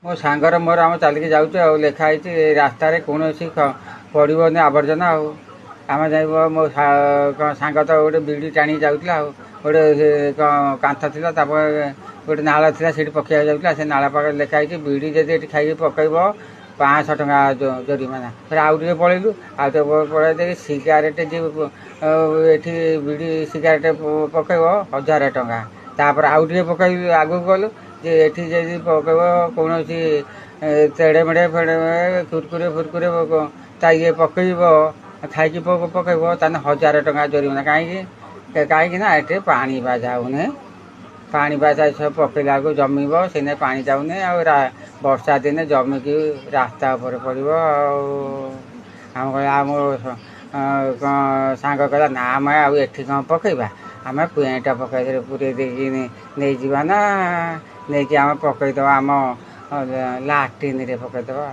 ମୋ ସାଙ୍ଗର ମୋର ଆମେ ଚାଲିକି ଯାଉଛୁ ଆଉ ଲେଖା ହେଇଛି ରାସ୍ତାରେ କୌଣସି ପଡ଼ିବନି ଆବର୍ଜନା। ଆଉ ଆମେ ଯାଇ ମୋ ସାଙ୍ଗ ତ ଗୋଟେ ବିଡ଼ି ଟାଣିକି ଯାଉଥିଲା, ଆଉ ଗୋଟେ କ'ଣ କାନ୍ଥ ଥିଲା, ତାପରେ ଗୋଟେ ନାଳ ଥିଲା, ସେଇଠି ପକେଇବାକୁ ଯାଉଥିଲା। ସେ ନାଳ ପାଖରେ ଲେଖା ହେଇଛି, ବିଡ଼ି ଯଦି ଏଠି ଖାଇକି ପକେଇବ 500 ଟଙ୍କା ଜରିମାନା। ଫେରେ ଆଉ ଟିକେ ପଳେଇଲୁ, ଆଉ ଟିକେ ପଳେଇ ଦେଇକି ସିଗାରେଟ୍ ଯିଏ ଏଠି ବିଡ଼ି ସିଗାରେଟ୍ ପକେଇବ 1000 ଟଙ୍କା। ତାପରେ ଆଉ ଟିକେ ପକେଇଲୁ, ଆଗକୁ ଗଲୁ ଯେ ଏଠି ଯଦି ପକେଇବ କୌଣସି ତେଡ଼େ ମେଡ଼େ ଫେଡ଼େ କୁରକୁରେ ଫୁରକୁରେ ତା ଇଏ ପକେଇବ, ଖାଇକି ପକେଇବ, ତାହେଲେ 1000 ଟଙ୍କା ଜରିମାନା। କାହିଁକି? କାହିଁକି ନା ଏଠି ପାଣି ବା ଯାଉନି। ପାଣି ବା ସବୁ ପକେଇଲା ବେଳକୁ ଜମିବ, ସେଇନାଗି ପାଣି ଯାଉନି। ଆଉ ବର୍ଷା ଦିନେ ଜମିକି ରାସ୍ତା ଉପରେ ପଡ଼ିବ। ଆଉ ଆମେ କହିବା, ଆମ କ'ଣ ସାଙ୍ଗ କହିଲା, ନା ଆମେ ଆଉ ଏଠି କ'ଣ ପକେଇବା, ଆମେ ପେଣ୍ଟ ପକେଇ ପୁରେଇ ଦେଇକି ନେଇଯିବା ନା, ନେଇକି ଆମେ ପକେଇଦେବା, ଆମ ଲାଟିନ୍ରେ ପକେଇଦେବା।